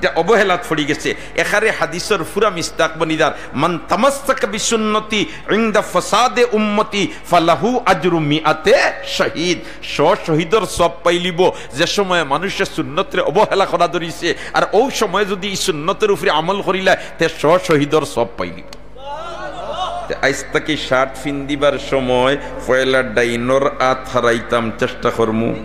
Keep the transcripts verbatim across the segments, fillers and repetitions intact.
এটা অবহেলাত পড়ি গেছে। এখানে হাদিসর পুরা মিসদাক বনিদার, "মান তামাসসাকা বিসুন্নতি ইনদা ফাসাদে উম্মতি ফালাহু আজরু মিআতে শাহিদ।" শ শহীদর সওয়াব পাইলিবো। যে সময় মানুষে সুন্নতরে অবহেলা করা ধরিছে, আর অউ সময় যুদি ই সুন্নতর উপরে আমল করিলায়, তে শ শহীদর সওয়াব পাইলিবো। তে আইজ থাকি শার্ট ফিন্দিবার সময় পয়লা ডাইনর আত হারাইতাম, চেষ্টা করমু।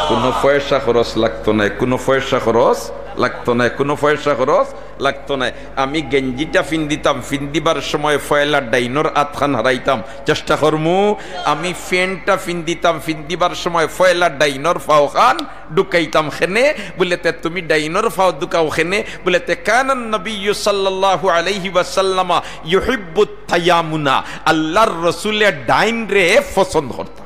কুনু পয়সা খরচ লাগতো নায়, কুনু পয়সা খরচ লাগতো নায়, কুনু পয়সা খরচ লাগতো নায়। আমি গেঞ্জিটা ফিন্দিতাম, ফিন্দিবার সময় পয়লা ডাইনর আতখান হারাইতাম, চেষ্টা করমু। আমি প্যান্টটা ফিন্দিতাম, ফিন্দিবার সময় পয়লা ডাইনর পাওখান ঢুকাইতাম। কেনে বুলে, তে তুমি ডাইনর পাও ঢুকাও কেনে বুলে, তে কানান নবিয়্যু সাল্লাল্লাহু আলাইহি ওয়াসাল্লামা ইউহিব্বুত তায়ামুনা, আল্লাহর রসুলে ডাইনরে পছন্দ করতা।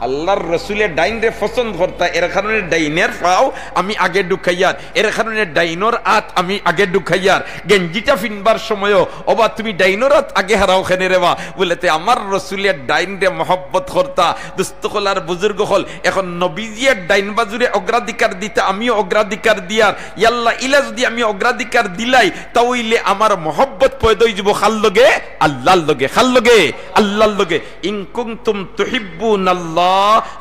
আল্লাহর রসুলে ডাইনরে পছন্দ করতা, এর কারণে ডাইনর পাও আমি আগে ঢুকাইয়ার, এর কারণে ডাইনর আত আমি আগে ঢুকাইয়ার। গেঞ্জিটা ফিনবার সময়ও, "ওবা, তুমি ডাইনর আত আগে হারাও কেনে রেবা?" বুলে, "তে আমার রসুলে ডাইনরে মহব্বত করতা।" দুস্ত অকল আর বুজুর্গ অকল, এখন নবীজিয়ে ডাইন বাজুরে অগ্রাধিকার দিতা, আমিও অগ্রাধিকার দিয়ার। ইয়াল্লা, ইলা যুদি আমি অগ্রাধিকার দিলাই, তা অইলে আমার মহব্বত পয়দা অইযিবো কার লগে? আল্লাহর লগে। কার লগে? আল্লাহর লগে। ইন কুনতুম তুহিব্বুনাল্লাহ,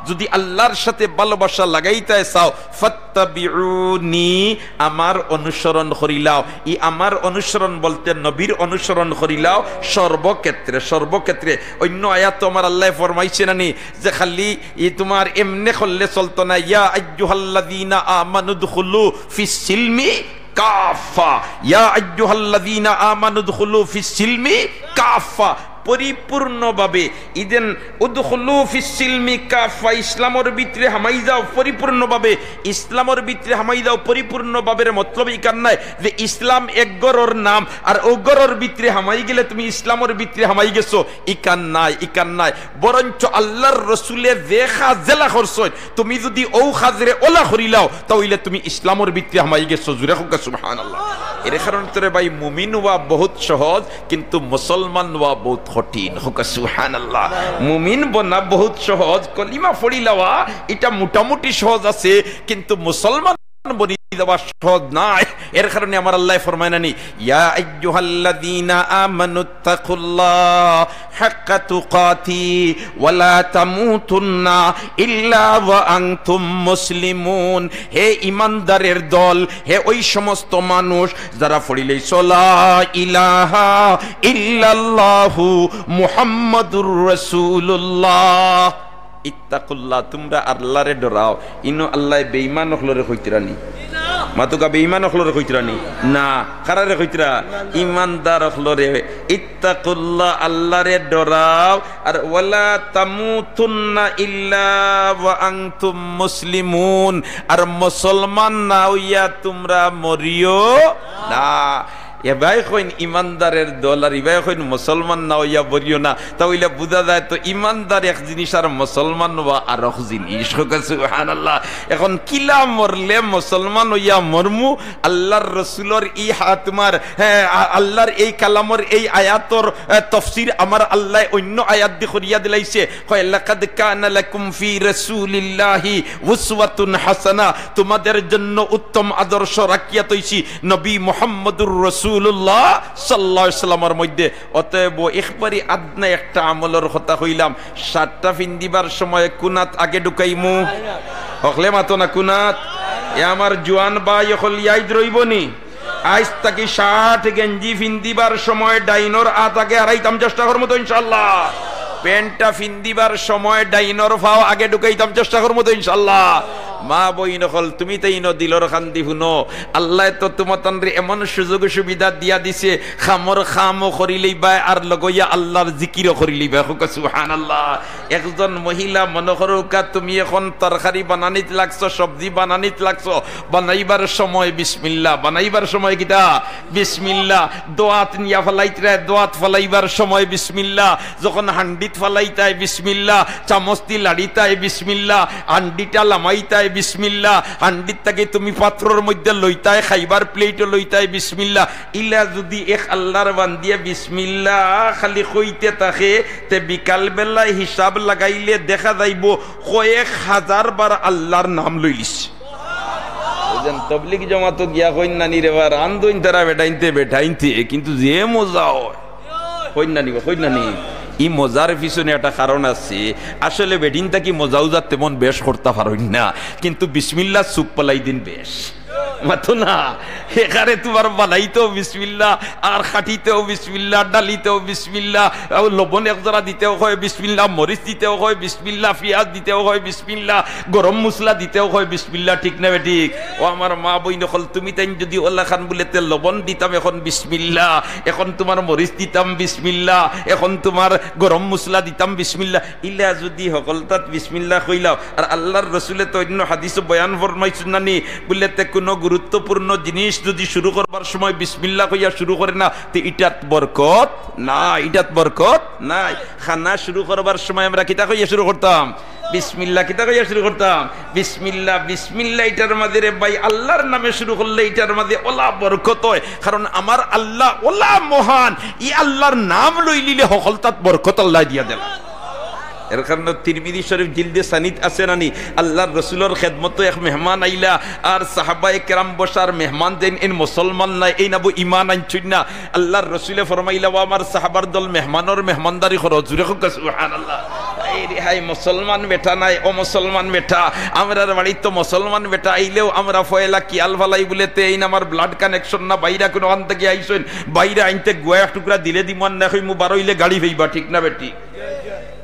যুদি আল্লাহর সাথে ভালোবাসা লাগাইতায় চাও, ফাত্তাবিউনি, আমার অনুসরণ করিলাও। ই আমার অনুসরণ বলতে নবীর অনুসরণ করিলাও সর্বক্ষেত্রে, সর্বক্ষেত্রে। অইন্য আয়াতো আমার আল্লায় ফরমাইছে না নি যে খালি ই তুমার এমনে করলে চলতো না? ইয়া আইয়ুহাল্লাযীনা আমানু উদখুলু ফিস সিলমি কাফা। ইয়া আইয়ুহাল্লাযীনা আমানু উদখুলু ফিস সিলমি কাফা, পরিপূর্ণভাবে। ইদেন উদখুলু ফিস সিলমি কাফা, ইসলামর ভিতরে হামাই যাও পরিপূর্ণভাবে। ইসলামর ভিতরে হামাই যাও পরিপূর্ণভাবের মতলব ইখান নায় যে ইসলাম এক ঘরর নাম, আর অউ ঘরর ভিতরে হামাই গেলে তুমি ইসলামর ভিতরে হামাই গেছো, ইখান নায়, ইখান নায়। বরঞ্চ আল্লাহর রসুলে যে কাজ যেলা করছইন, তুমি যুদি অউ কাজরে অলা করিলাও, তা অইলে তুমি ইসলামর ভিতরে হামাই গেছো। জুরে কউক্কা সুবহানাল্লাহ। এর কারণে তো রে ভাই, মুমিন অওয়া বহুত সহজ, কিন্তু মুসলমান অওয়া বহুত কঠিন। কউক্কা সুবহানাল্লাহ। মুমিন বনা বহুত সহজ, কলিমা পড়িলাওয়া ইটা মোটামুটি সহজ আছে, কিন্তু মুসলমান বনি যাওয়া সহজ নায়। এর কারণে আমার আল্লায় ফরমায় না নি, ইয়া আইয়ুহাল্লাযীনা আমানুত্তাকুল্লাহ হাক্কা তুকাতি ওয়ালা তামুতুন্না ইল্লা ওয়া আনতুম মুসলিমুন। হে ইমানদারের দল, হে ওই সমস্ত মানুষ যারা পড়িলাইছো লা ইলাহা ইল্লাল্লাহু মুহাম্মাদুর রাসূলুল্লাহ। ইত্তাকুল্লাহ, তুমরা আল্লারে ডরাও। ইনো আল্লায় বেঈমান অকলরে কইতরা নি? মাতুক্কা, বেঈমান অকলরে কইতরা নি? না। কারারে কইতরা? ইমানদার অকলরে। ইত্তাকুল্লাহ, আল্লারে ডরাও। আর ওয়ালা তামুতুন্না ইল্লা ওয়া আনতুম মুসলিমুন। আর মুসলমান না অইয়া তুমরা মরিও না। ইবায় কইন ইমানদারের দল, আর ইবায় কইন মুসলমান না অইয়া মরিও না। তা অইলে বুঝা যায় তো ইমানদার এক জিনিস আর মুসলমান অওয়া আরক জিনিস। কউক্কা সুবহানাল্লাহ। এখন কিলা মরলে মুসলমান অইয়া মরমু? আল্লাহর রসুলর ই হা-, তুমার, হ্যাঁ, আ-, আল্লাহর এই কালামর এই আয়াতর, আ, তফসির আমার আল্লায় অইন্য আয়াত দি করিয়া দিলাইছে। কয়, "লাকাদ কানা লাকুম ফি রাসূলিল্লাহি উসওয়াতুন হাসানা।" তোমাদের জন্য উত্তম আদর্শ রাখিয়া থইছি নবী মুহাম্মদুর রাসূলুল্লাহ সাল্লাল্লাহু আলাইহি ওয়াসাল্লামর মধ্যে। অতএব একবারই আদনা একটা আমলর কথা কইলাম, শার্টটা ফিন্দিবার সময় কুনাত আগে ঢুকাইমু? হকলে মাতো না কুনাত? এ আমার জুয়ান ভাই অকল ইয়াদ রইবো নি? আইজ থাকি শার্ট গেঞ্জি ফিন্দিবার সময় ডাইনর আত আগে হারাইতাম চেষ্টা করমু তো ইনশাআল্লাহ। প্যান্টটা ফিন্দিবার সময় ডাইনর পাও আগে ঢুকাইতাম চেষ্টা করমু তো ইনশাআল্লাহ। মা বইন অকল, তুমি তাইন দিলর কান্দি হুনো, আল্লায় তো তুমাতানরে এমন সুযোগ সুবিধা দিয়া দিছে, কামর কামও করিলাইবায় আর লগইয়া আল্লাহর জিকিরও করিলাইবায়। কউক্কা সুবহানাল্লাহ। একজন মহিলা মনো করউক্কা, তুমি এখন তরকারি বানানিত লাগছো, সবজি বানানিত লাগছো, বানাইবার সময় বিসমিল্লাহ, বানাইবার সময় কিতা? বিসমিল্লাহ। দোয়াত নিয়া ফালাইতরায়, দোয়াত ফালাইবার সময় বিসমিল্লাহ। যখন হান্ডিত ফালাইতায় বিসমিল্লাহ, চামচ দি লাড়িতায় বিসমিল্লাহ, হান্ডিটা লামাইতায় বিসমিল্লাহ, হান্ডিত থাকি তুমি পাত্রর মধ্যে লইতায়, খাইবার প্লেটও লইতায় বিসমিল্লাহ। ইলা যুদি এক আল্লাহর বান্দিয়ে বিসমিল্লাহ খালি কইতে থাকে, তে বিকাল বেলায় হিসাব লাগাইলে দেখা যাইবো কয়েক হাজার বার আল্লাহর নাম লইলিছে। তবলিগ জমাতো গিয়া কইন নানি রে বা, রান্ধইন তারা বেটাইন্তে বেটাইন্তে, কিন্তু যে মজা অয়, কইন নানি বা, কইন নানি। ই মজার পিছনে একটা কারণ আছে। আসলে বেটিন থাকি মজা উজা তেমন বেশ করতা পারইন না, কিন্তু বিসমিল্লাহ চুপ পালাই দিন বেশ। মাতো না, এখানে তুমার বানাইতেও বিসমিল্লাহ, আর খাটিতেও বিসমিল্লাহ, ডালিতেও বিসমিল্লাহ, আর লবণ এক জরা দিতেও কয় বিসমিল্লাহ, মরিচ দিতেও কয় বিসমিল্লাহ, পিয়াজ দিতেও কয় বিসমিল্লাহ, গরম মশলা দিতেও কয় বিসমিল্লাহ, ঠিক না বেঠিক? ও আমার মা বইন অকল, তুমি তাইন যুদি অলাখান বুলে তে লবণ দিতাম এখন বিসমিল্লাহ, এখন তুমার মরিচ দিতাম বিসমিল্লাহ, এখন তুমার গরম মশলা দিতাম বিসমিল্লাহ, ইলা যুদি হকলতাত বিসমিল্লাহ কইলাও, আর আল্লার রসুলে তো অইন্য হাদিসো বয়ান ফরমাইছইন নানি, বুলে তে কুনু গুরুত্বপূর্ণ জিনিস যুদি শুরু করবার সময় বিসমিল্লাহ কইয়া শুরু করে না, তে ইটাত বরকত নাই, ইটাত বরকত নাই। খানা শুরু করবার সময় আমরা কিতা কইয়া শুরু করতাম? বিসমিল্লাহ। কিতা কইয়া শুরু করতাম? বিসমিল্লাহ। বিসমিল্লাহ ইটার মাঝে রে ভাই, আল্লার নামে শুরু করলে ইটার মাঝে অলা বরকত অয়, কারণ আমার আল্লাহ অলা মহান, ই আল্লার নাম লইলিলে হকলতাত বরকত আল্লায় দিয়া দেন। এর কারণে তিরমিজি শরীফ জিলদে সানিত আছে নানি, আল্লার রসুলর খেদমতো এক মেহমান আইলা, আর সাহাবায়ে কেরাম বসার, মেহমান যেইন এইন মুসলমান নায়, এইন আবু ইমান আনছইন না। আল্লার রসুলে ফরমাইলা, "ও আমার সাহাবার দল, মেহমানর মেহমানদারি করো।" জুরে কউক্কা সুবহানাল্লাহ। হায় রে হায়, মুসলমান বেটা নায়, অমুসলমান বেটা। আমরার বাড়িত তো মুসলমান বেটা আইলেও আমরা পয়লা খিয়াল ফালাই বুলে তে এইন আমার blood connection না, বাইরা কুনুখান থাকি আইছইন, বাইরা আইন্তে গুয়া এক টুকরা দিলে দিমু, আর না কইমু বারইলে গাড়ি ফাইবা, ঠিক না বেঠিক?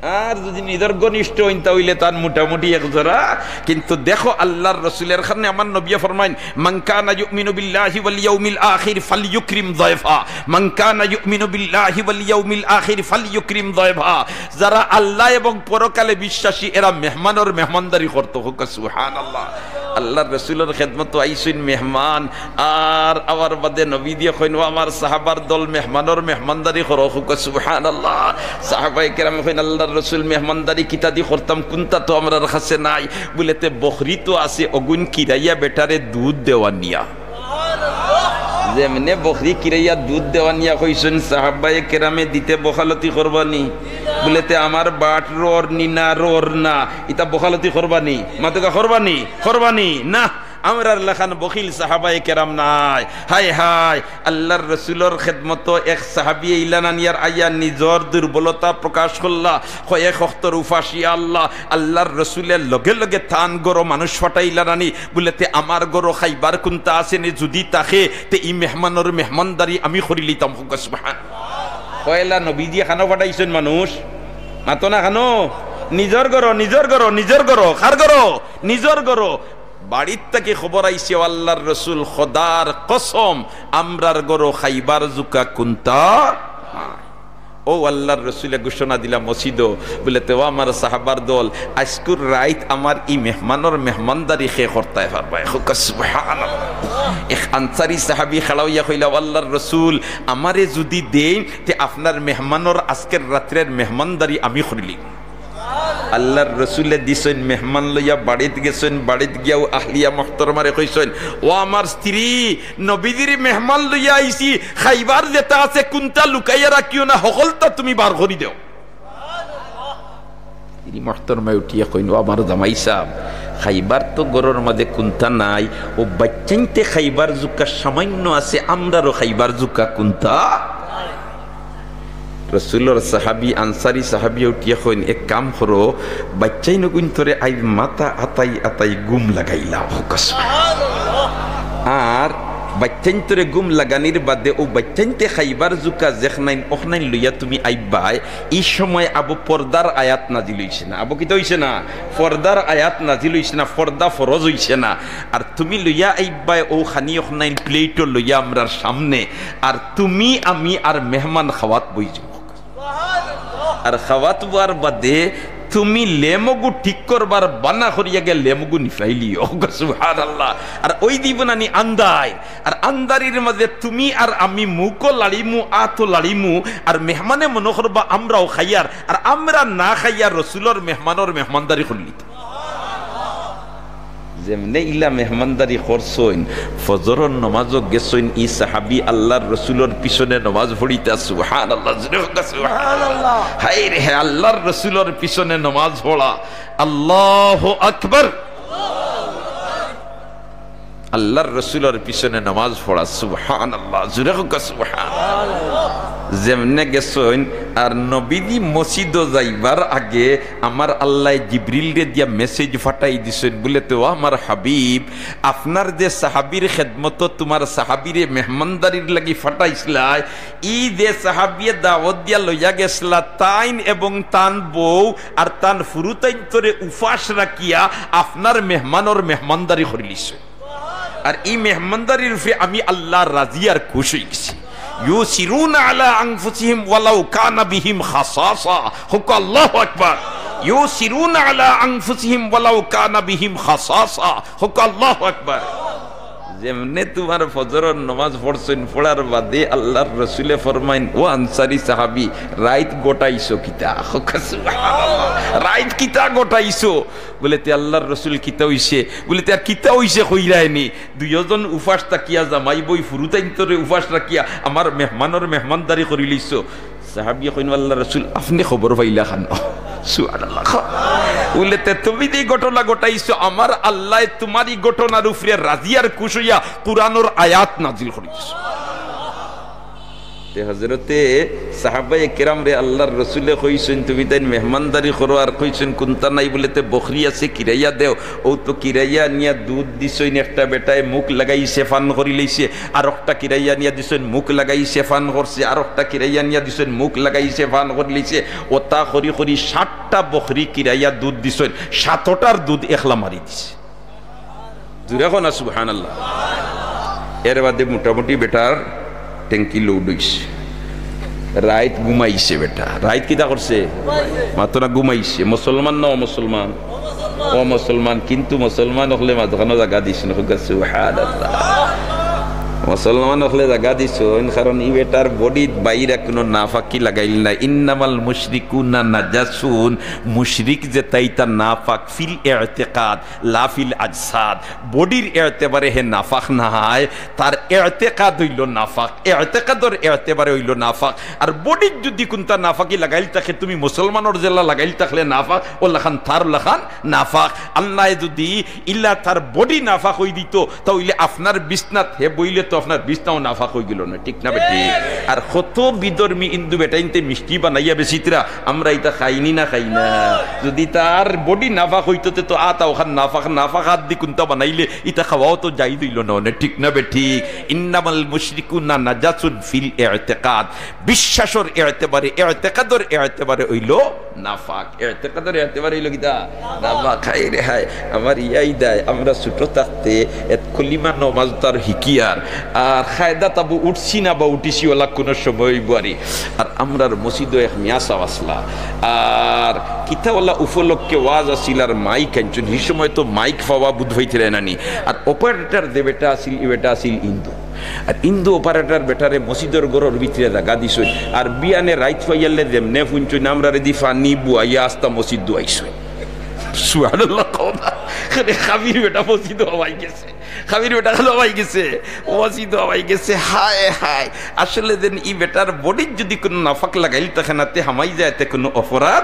আর যুদি নিজর ঘনিষ্ঠ অইন তা অইলে তান মোটামুটি এক জরা। কিন্তু দেখো আল্লার রসুলের কারণে আমার নবিয়ে ফরমাইন, "মান কানা ইউমিনু বিল্লাহি ওয়াল ইয়াউমিল আখির ফালইউকরিম যায়ফা। মান কানা ইউমিনু বিল্লাহি ওয়াল ইয়াউমিল আখির ফালইউকরিম যায়ফা।" যারা আল্লাহ এবং পরকালে বিশ্বাসী, এরা মেহমানর মেহমানদারি করতো। কউক্কা সুবহানাল্লাহ। আল্লার রসুলর খেদমতো আইছইন মেহমান, আর আওয়ার বাদে নবীজিয়ে কইন, "ও আমার সাহাবার দল, মেহমানর মেহমানদারি করো।" কউক্কা সুবহানাল্লাহ। সাহাবায়ে কেরামে কইন, "আল্লার রসুল, মেহমানদারি কিতাদি করতাম, কুন্তা তো আমরার কাছে নাই।" বুলে, "তে বকরি তো আছে, অগুন কিরাইয়া বেটারে দুধ দেওয়ানিয়া।" যেমনে বকরি কিরাইয়া দুধ দেওয়ানিয়া কইছইন, সাহাবায়ে কেরামে দিতে বখালতি করবানি? বুলে, "তে আমার বাট রর নি না, রর না।" ইতা বখালতি করবানি? মাতউক্কা, করবানি? করবানি? না। আমরার লাখান বখিল সাহাবায়ে কেরাম নায়। হায় হায়, আল্লার রসুলর খেদমতো এক সাহাবি আইলা নানি, আর আইয়া নিজর দুর্বলতা প্রকাশ করলা। কয়, "এক অক্তর উপাসী আল্লাহ।" আল্লার রসুলে লগে লগে তান ঘরো মানুষ পাঠাইলা নানি, বুলে, "তে আমার ঘরো খাইবার কুন্তা আছে নি? যুদি থাকে, তে ই মেহমানর মেহমানদারি আমি করিলিতাম।" কউক্কা সুবহান। পয়লা নবীজিয়ে কানো পাঠাইছইন মানুষ? মাতো না কানো? নিজর ঘরো, নিজর ঘরো, নিজর ঘরো। কার ঘরো? নিজর ঘরো। বাড়িত থাকি খবর আইছে, "ও আল্লার রসুল, খোদার কসম, আমরার ঘরো খাইবার জুকা কুন্তা নাই।" ও আল্লার রসুলে ঘোষণা দিলা মসজিদো, বুলে, "তে ও আমার সাহাবার দল, আইজকুর রাইত আমার ই মেহমানর মেহমানদারি কে করতায় পারবায়?" কউক্কা সুবহানাল্লাহ। এক আনসারি সাহাবি খাড়া অইয়া কইলা, "ও আল্লার রসুল, আমারে যুদি দেইন, তে আপনার মেহমানর আইজকের রাত্রের মেহমানদারি আমি করিলিমু।" আল্লার রসুলে দিছইন, মেহমান লইয়া বাড়িত গেছইন, বাড়িত গিয়াউ আহলিয়া মুহতরমারে কইছইন, "ও আমার স্ত্রী, নবীজির মেহমান লইয়া আইছি, খাইবার যেতা আছে কুন্তা লুকাইয়া রাখিও না, হকলতা তুমি বার করি দেও।" স্ত্রী মুহতরমায় উঠিয়া কইন, "ও আমার জামাই সাব, খাইবার তো ঘরর মাঝে কুন্তা নাই, ও বাইচ্চাইন্তে খাইবার জুকা সামান্য আছে, আমরারও খাইবার জুকা কুন্তা?" রসুলর সাহাবি, আনসারি সাহাবিয়ে উঠিয়া কইন, "এক কাম করো, বাইচ্চাইন অগুইন্তরে আইজ মাথা আতাই আতাই ঘুম লাগাইলাও।" আর বাইচ্চাইন্তরে ঘুম লাগানির বাদে অউ বাইচ্চাইন্তে খাইবার জুকা যেখনাইন অখনাইন লইয়া তুমি আইবায়। ই সময় আবু পর্দার আয়াত নাজিল অইছে না? আবু কিতা অইছে না? পর্দার আয়াত নাজিল অইছে না, পর্দা ফরজ অইছে না। আর তুমি লইয়া আইবায় অউ খানি অখনাইন প্লেটো লইয়া আমরার সামনে, আর তুমি, আমি আর মেহমান খাওয়াত বইযিমু। আর খাওয়াত বওয়ার বাদে তুমি লেমগু ঠিক করবার বানা করিয়া গিয়া লেমগু নিফাইলিও। সুবহানাল্লাহ। আর অউ দিবো নানি আন্দাইর, আর আন্দারির মাঝে তুমি আর আমি মুখও লাড়িমু, আতও লাড়িমু, আর মেহমানে মনো করবা আমরাও খাইয়ার, আর আমরা না খাইয়ার রসুলর মেহমানর মেহমানদারি করিলিতাম। যেমনে ইলা মেহমানদারি করছইন, ফজরর নমাজও গেছইন, ই সাহাবি আল্লার রসুলর পিছনে নমাজ পড়িতা। সুবহানাল্লাহ, জোরে কউক্কা সুবহানাল্লাহ। হায় রে হায়, আল্লার রসুলর পিছনে নমাজ পড়া। আল্লাহু আকবার। আল্লাহর রসুলর পিছনে নামাজ পড়া, সুবহানাল্লাহ, জুরে কউক্কা সুবহানাল্লাহ। যেমনে গেছইন, আর নবীজি মসজিদো যাইবার আগে আমার আল্লায় জিবরিলরে দিয়া message ফাটাই দিছইন, বুলে, "তে ও আমার হাবিব, আপনার যে সাহাবীর খেদমতো তুমার সাহাবীরে মেহমানদারির লাগি ফাটাইছলায়, ই যে সাহাবিয়ে দাওয়াত দিয়া লইয়া গেছলা, তাইন এবং তান বউ আর তান ফুরুতাইন্তরে উপাস রাখিয়া আপনার মেহমানর মেহমানদারি করিলিছইন।" আর ই মেহমানদারির উপরে আমি আল্লাহ রাজি আর খুশ অইগেছি। ইউসিরুনা আলা আনফুসিহিম ওয়ালাউ কানা বিহিম খাসাসা। কউক্কা আল্লাহু আকবার। ইউসিরুনা আলা আনফুসিহিম ওয়ালাউ কানা বিহিম খাসাসা। কউক্কা আল্লাহু আকবার। যেমনে তুমার ফজরর নামাজ পড়ছইন, পড়ার বাদে আল্লাহর রসুলে ফরমাইন, "ও আনসারি সাহাবী, রাইত ঘটাইছো কিতা?" কউক্কা সুবহানাল্লাহ। "রাইত কিতা ঘটাইছো?" বুলে, "তে আল্লাহর রসুল, কিতা অইছে?" বুলে, "তে আর কিতা অইছে কইরায়নি? দুইওজন উপাস থাকিয়া, জামাই বউ ফুরুতাইন্তরে উপাস রাখিয়া আমার মেহমানর মেহমানদারি করিলিছো।" সাহাবিয়ে কইন, "আল্লাহর রসুল, আপনে খবর পাইলা কানো?" সুবহানাল্লাহ। বুলে, "তে তুমি যে ঘটনা ঘটাইছো, আমার আল্লায় তুমার ই ঘটনার উপরে রাজি আর খুশ অইয়া কুরআনর আয়াত নাজিল করিলিছইন।" তে হজরতে সাহাবায়ে কেরামরে আল্লাহর রসুলে কইছইন, "তুমি তাইন মেহমানদারি করো," আর কইছইন, "কুন্তা নাই?" বুলে, "তে বকরি আছে, কিরাইয়া দেও।" অউ তো কিরাইয়া আনিয়া দুধ দিছইন, একটা বেটায় মুখ লাগাইছে, পান করিলাইছে, আরোকটা কিরাইয়া আনিয়া দিছইন, মুখ লাগাইছে, পান করছে, আরোকটা কিরাইয়া আনিয়া দিছইন, মুখ লাগাইছে, পান করিলাইছে। অতা করি করি সাতটা বকরি কিরাইয়া দুধ দিছইন, সাতটার দুধ একলা মারি দিছে। জুরে কও না সুবহানাল্লাহ। এর বাদে মোটামুটি বেটার ট্যাঙ্কি load অইছে, রাইত ঘুমাইছে বেটা। রাইত কিতা করছে? মাতো না, ঘুমাইছে। মুসলমান না অমুসলমান? অমুসলমান। কিন্তু মুসলমান অকলে মাঝখানো জাগা দিছইন, কউক্কা সুবহানাল্লাহ। মুসলমান অকলে জাগা দিছইন, কারণ ই বেটার bodyত বাইরা কুনু নাপাকি লাগাইল না। ইন্নামাল মুশরিকুনা নাজাসুন, মুশরিক যেতা ইতা নাপাক ফিল ইতিকাদ, লা ফিল আজসাদ। Bodyর এতেবারে হে নাপাক নায়, তার এতেকাদ অইলো নাপাক, এতেকাদর এতেবারে অইলো নাপাক। আর bodyত যুদি কুন্তা নাপাকি লাগাইল থাকে, তুমি মুসলমানর যেলা লাগাইল থাকলে নাপাক, অউ লাখান তার লাখান নাপাক। আল্লায় যুদি ইলা তার body নাপাক অই দিতো, তা অইলে আপনার বিছনাত হে বইলে তো আপনার বিছনাও নাপাক অইগেলো না, ঠিক না বেঠিক? আর কত বিধর্মী হিন্দু বেটাইন্তে মিষ্টি বানাইয়া বেচিতরা, আমরা ইতা খাইনি না খাই না? যুদি তার body নাপাক অইতো, তে তো আতা অখান নাপাক, নাপাক আত দি কুন্তা বানাইলে ইতা খাওয়াও তো জায়েজ অইলো না, অনে ঠিক না বেঠিক? ইন্নামাল মুশরিকুনা নাজাসুন ফিল ইতিকাদ, বিশ্বাসর এতেবারে, এতেকাদর এতেবারে অইলো নাপাক। এতেকাদর এতেবারে অইলো কিতা? নাপাক। হায় রে হায়, আমার ইয়াদ আয়, আমরা ছোট থাকতে এত কলিমা নমাজ তার হিকিয়ার, আর কায়দাত আবু উঠছি না বা উঠিছি অলা কুনু সময় অইবো আরি। আর আমরার মসজিদো এক মিয়া সাব আছলা, আর কিতা অলা উপলক্ষে ওয়াজ আছিল আর মাইক আনছইন, হি সময় তো মাইক পাওয়া বুধ অইতরে নানি। আর operator যে বেটা আছিল, ই বেটা আছিল হিন্দু। আর হিন্দু operator বেটারে মসজিদর ঘরর ভিতরে জাগা দিছইন, আর বিয়ানে রাইত পাইয়ারলে যেমনে হুনছইন, আমরারে দি পানি বুয়াইয়া আস্তা মসজিদ ধুয়াইছইন। সুবহানাল্লাহ কও না। কাফির বেটা মসজিদো হামাই গেছে, কাফির বেটা হামাই গেছে, মসজিদো হামাই গেছে। হায় হায়, আসলে যেন ই বেটার bodyত যুদি কুনু নাপাক লাগাইল থাকে না, তে হামাই যায়, তে কুনু অপরাধ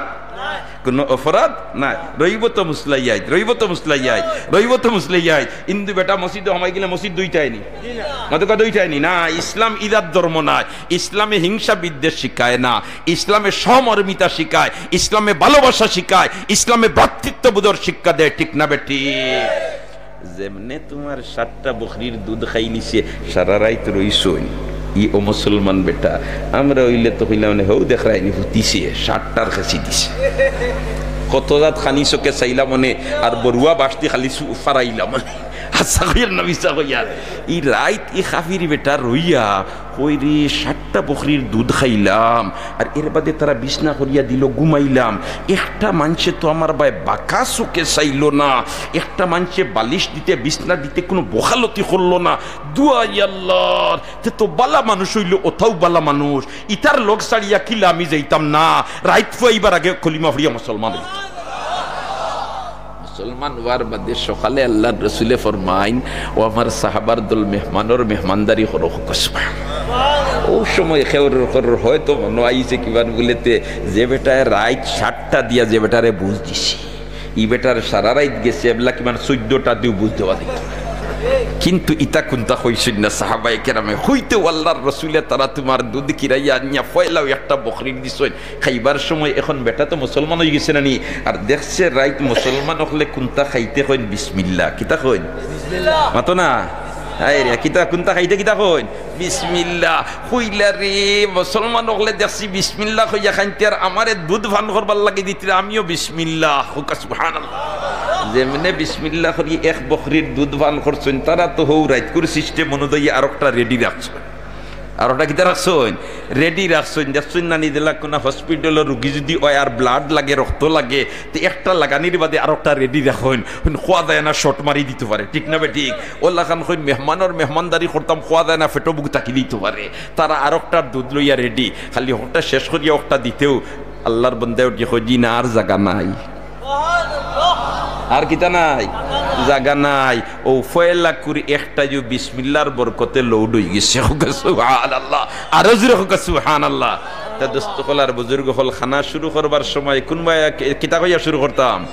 কুনু অপরাধ নাই। রইবো তো মুসলাইয়াইত, রইবো তো মুসলাইয়াইত, রইবো তো মুসলাইয়াইত। হিন্দু বেটা মসজিদো হামাই গেলে মসজিদ ধুইতায়নি? মাতো কউক্কা ধুইতায়নি? না, ইসলাম ইজার ধর্ম নায়। ইসলামে হিংসা বিদ্বেষ শিখায় না, ইসলামে সহমর্মিতা শিখায়, ইসলামে ভালোবাসা শিখায়, ইসলামে ভ্রাতৃত্ববোধর শিক্ষা দেয়, ঠিক না বেঠিক? যেমনে তুমার সাতটা বকরির দুধ খাইলিছে, সারা রাইত রইছইন। ই অমুসলমান বেটা, আমরা অইলে তো কইলাম, মানে, হউ দেখরায়নি হুতিছে, সাতটার খেছি দিছে। কত জাত খানি চোখে চাইলাম, মানে, আর বরুয়া বাশদি খালি চু-, ফারাইলাম, মানে। হাছা কইয়ার না মিছা কইয়ার? ই রাইত ই কাফির বেটা রইয়া কয় রে, সাতটা বকরির দুধ খাইলাম, আর এর বাদে তারা বিছনা করিয়া দিলো, ঘুমাইলাম। একটা মানষে তো আমার বায় বাঁকা চোখে চাইলো না, একটা মানষে বালিশ দিতে, বিছনা দিতে কুনু বখালতি করলো না। দোয়াই আল্লাহর, তে তো বালা মানুষ অইলো, অতাউ বালা মানুষ। ইতার লগ ছাড়িয়া কিলা আমি যাইতাম না। রাইত ফুয়াইবার আগে কলিমা পড়িয়া মুসলমান অইতো। মুসলমান অওয়ার বাদে সকালে আল্লাহর রসুলে ফরমাইন, "ও আমার সাহাবার দল, মেহমানর মেহমানদারি করো।" কউক্কা সুবহানাল্লাহ। অউ সময় কেউর, কেউর হয়তো মনো আইছে কিবা বুলে তে, যে বেটায় রাইত সাতটা দিয়া যে বেটারে বুঝ দিছে, ই বেটার সারা রাইত গেছে, এবলা কিমান চৌদ্দটা দিও বুঝ দেওয়া দেখি। কিন্তু ইতা কুনতা কইছইন না সাহাবায়ে কেরামে। কইতেউ আল্লার রসুলে তারা তুমার দুধ কিরাইয়া আনিয়া ফয়লাউ একটা বকরির দিছইন। খাইবার সময় অখন বেটা তো মুসলমান অইগেছে না নি, আর দেখছে রাইত মুসলমান অকলে কুনতা খাইতে কইন বিসমিল্লাহ। কিতা কইন? মাতো না। আয় রে, কিতা কুনতা খাইতে কিতা কইন? বিসমিল্লাহ। কইলা রে, মুসলমান অকলে দেখছি বিসমিল্লাহ কইয়া খাইতে, আর আমারে দুধ পান করবার লাগি দিতরা, আমিও বিসমিল্লাহ। কউক্কা সুবহানাল্লাহ। যেমনে বিসমিল্লাহ করি এক বকরির দুধ পান করছইন, তারা তো হউ রাইতকুর system অনুযায়ী আরোকটা ready রাখছইন। আরোকটা কিতা রাখছইন? Ready রাখছইন। দেখছইন না নি, যেলা কুনু hospital-ও রুগী যুদি অয় আর blood লাগে, রক্ত লাগে, তে একটা লাগানির বাদে আরোকটা ready রাখইন। কওয়া যায় না, short মারি দিতো পারে, ঠিক না বেঠিক? অলাখান কইন মেহমানর মেহমানদারি করতাম, কওয়া যায় না, পেটো ভুক থাকি দিতো পারে। তারা আরোকটার দুধ লইয়া ready, খালি অকটা শেষ করিয়া অকটা দিতেউ আল্লার বন্দায় উঠি কয়, "জি না, আর জাগা নাই।" আর কিতা নাই? জাগা নাই। অউ ফয়লাকুর একটাইও বিসমিল্লার বরকতে load অইগেছে। কউক্কা সুবহানাল্লাহ। আরো জোরে কউক্কা সুবহানাল্লাহ। তে দোস্ত অকল আর বুজুর্গ অকল, খানা শুরু করবার সময় কুনবায় কি-, কিতা কইয়া শুরু করতাম?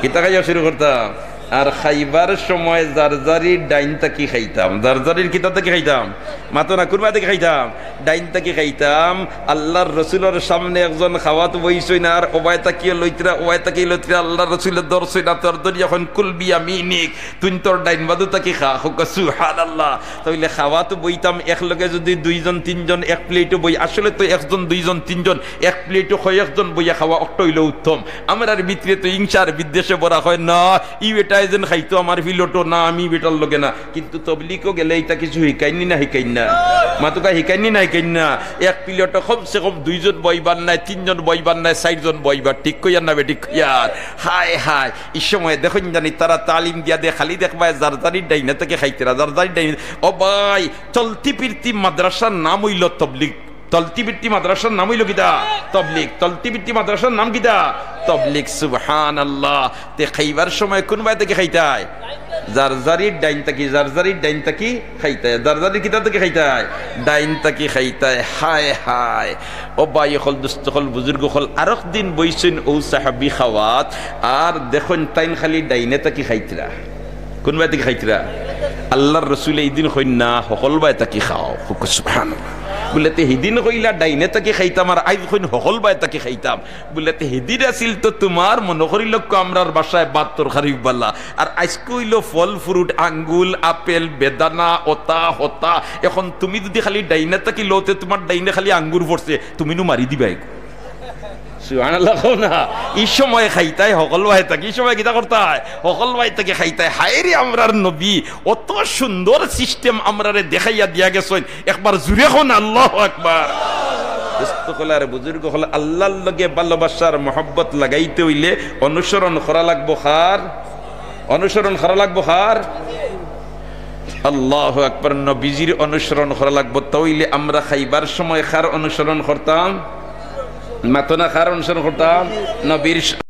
কিতা কইয়া শুরু করতাম? আর খাইবার সময় যার যারির ডাইন থাকি খাইতাম। যার যারির কিতা থাকি খাইতাম? মাতো না, কুনবায় থাকি খাইতাম? ডাইন থাকি খাইতাম। আল্লার রসুলর সামনে একজন খাওয়াত বইছইন, আর অবায় থাকিও লইতরা, অবায় থাকি লইতরা, আল্লার রসুলে ধরছইন, আর ধরিয়া কইন, "কুল বিয়ামিনিক, তুইন তোর ডাইন বাজু থাকি খা।" কউক্কা সুবহানাল্লাহ। তাইলে খাওয়াত বইতাম একলগে যুদি দুইজন তিনজন এক plate-ও বই, আসলে তো একজন দুইজন তিনজন এক plate-ও কয়েকজন বইয়া খাওয়া অকটা অইলে উত্তম। আমরার ভিতরে তো হিংসার বিদ্বেষে ভরা, কয় না, ই বেটায় যেন খাইতো আমার plate-ও না, আমি বেটার লগে না। কিন্তু তবলিগো গেলে ইতা কিছু হিকাইন নি না হিকাইন না? মাতউক্কা, হিকাইন নি না হিকাইন না? এক plate-ও কমসে কম দুইজন বইবার নায়, তিনজন বইবার নায়, চাইরজন বইবার, ঠিক কইয়ার না বেঠিক কইয়ার? হায় হায়, ই সময় দেখইন জানি তারা তালিম দিয়া দে, খালি দেখবায় যার যারির ডাইনে থাকি খাইতরা, যার যারির ডাইনে। ও ভাই, চলতি ফিরতি মাদ্রাসার নাম অইলো তবলিগ। চলতি ফিরতি মাদ্রাসার নাম অইলো কিতা? তবলিগ। চলতি ফিরতি মাদ্রাসার নাম কিতা? তবলিগ। সুবহানাল্লাহ। তে খাইবার সময় কুনবায় থাকি খাইতায়? যার যারির ডাইন থাকি, যার যারির ডাইন থাকি খাইতায়। যার যারির কিতা থাকি খাইতায়? ডাইন থাকি খাইতায়। হায় হায়। ও ভাই অকল, দোস্ত অকল, বুজুর্গ অকল, আরক দিন বইছইন অউ সাহাবি খাওয়াত, আর দেখইন তাইন খালি ডাইনে থাকি খাইতরা। কুনবায় থাকি খাইতরা? আল্লার রসুলে ইদিন কইন না, হকলবায় থাকি খাও। কউক্কা সুবহানাল্লাহ। বুলে, "তে হিদিন কইলা ডাইনে থাকি খাইতাম, আর আইজ কইন হকলবায় থাকি খাইতাম।" বুলে, "তে হিদিন আছিল তো তুমার মনো করি লক্ষ্য আমরার বাসায় ভাত তরকারি উবালা, আর আইজকু অইলো ফল fruit, আঙ্গুল, আপেল, বেদানা, অতা, হতা। অখন তুমি যুদি খালি ডাইনে থাকি লও, তে তুমার ডাইনে খালি আঙ্গুর পড়ছে, তুমি নু মারি দিবায়।" সুবহানাল্লাহ কও না। ই সময় খাইতায় হকলবায় থাকি, ই সময় কিতা করতায়? হকলবায় থাকি খাইতায়। হায় রে, আমরার নবী অত সুন্দর system আমরারে দেখাইয়া দিয়া গেছইন। একবার জোরে কও না, আল্লাহু আকবার। দোস্ত অকল আর বুজুর্গ অকল, আল্লার লগে ভালোবাসার মহব্বত লাগাইতে অইলে অনুসরণ করা লাগবো কার? অনুসরণ করা লাগবো কার? আল্লাহু আকবার। নবীজির অনুসরণ করা লাগবো। তাইলে আমরা খাইবার সময় কার অনুসরণ করতাম? মাতো না, কার অনুসরণ করতাম? নবীর।